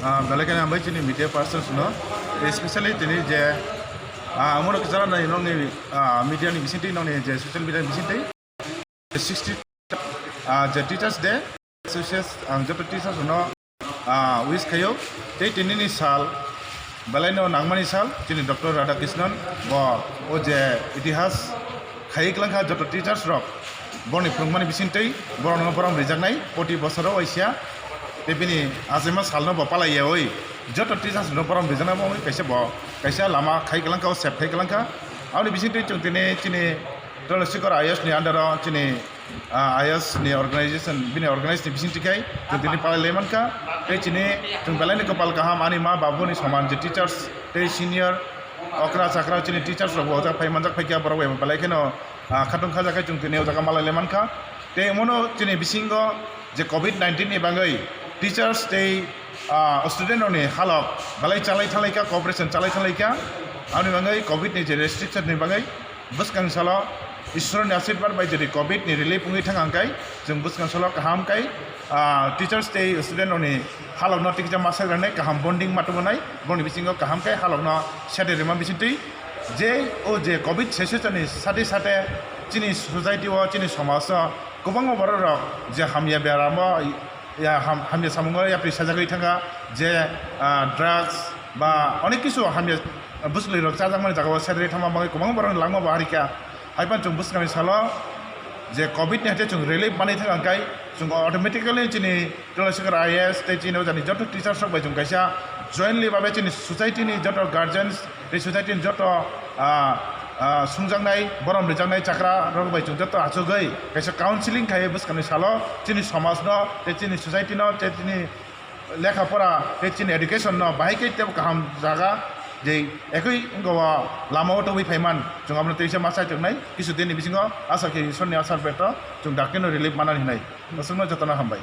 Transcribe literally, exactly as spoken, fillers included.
Ah, belai kheno hambai chini media persons no, especially tini je, ah, amo no kwcharo nai nongni, ah, media ni bisingtwi, nongni je social media ni bisingtwi sixty, ah, je Teachers Day, association, ang joto teachers no, ah, wish khaio. Tei tinini sal, belai no nangmani sal, chini Doctor Radhakrishnan bo o je itihas khaiwi kwlangkha joto teachers rok, borokni phwrwngmani bisingtwi borokno borom rijaknai proti bosoro waisa. Tei bini achaima salno bo palaiyawi joto teachers no borom rijaknai bo wngwi kaisa bo kaisa lama khai kwlangkha, o sep khai kwlangkha. Aboni bisingtwi chwng tini chini Chandrasekhar I A S ni under o chini, ah, I A S ni organization, bini organize ni bisingtwi khai chwng tini palai lai mankha. Tei chini chwng belai ni kwpal kaham, ani ma babuni soman je teachers tei senior okra chakra chini teachers rok bo ojak phai manjak phaikha, borok bai belai kheno, ah, khatung khajakhai chwng tini o jaga malai le mankha. Tei omono chini bisingo je covid nineteen ni bagwi teachers tei, ah, student rokni halok belai chalai thanglaikha, cooperation chalai thanglaikha. Aboni bagwi covid ni je restriction ni bagwi bwskang salo Ishwar ni asirwad bai jodi covid ni relief wngwi thang hwnkhe chwng bwskang salo kaham khai, ah, teachers tei student rokni halokno tikisa masa rwnai kaham bonding ma tubunai, boni bisingo kaham khai halokno sede rima bisingtwi je o je covid session ni sate sate chini society o, chini somaj o kwbangma borok rok je hamya beramo, ya ham-, hamya samungo yapri sajagwi thangkha, je, ah, drugs ba onek kisu hamya bwswlwi rok chajakmani jagao sede thangma bagwi kwbangma borok langma bo harikha. Haiphano chwng bwskangni salo je covid ni haite chwng relief manwi thang hwnkhe chwng automatically chini Chandrasekhar I A S tei chini ojani joto teachers rok bai chwng kaisa jointly babe chini society ni joto guardians tei society ni joto, ah, ah, sungjaknai, borom rijaknai chakra rok bai chwng joto achugwi kaisa counseling khai bwskangni salo chini somaj no tei chini society no tei chini lekha pora tei chini education no bahai khe tebo kaham jaga je ekoi wngkha o lama o tongwi phaiman chwng abono teisa ma chai tongnai kisu din ni bisingo asa khe Ishwar ni asirwad o chwng dakti no relief manani hinwi. Aswkno jotono hambai.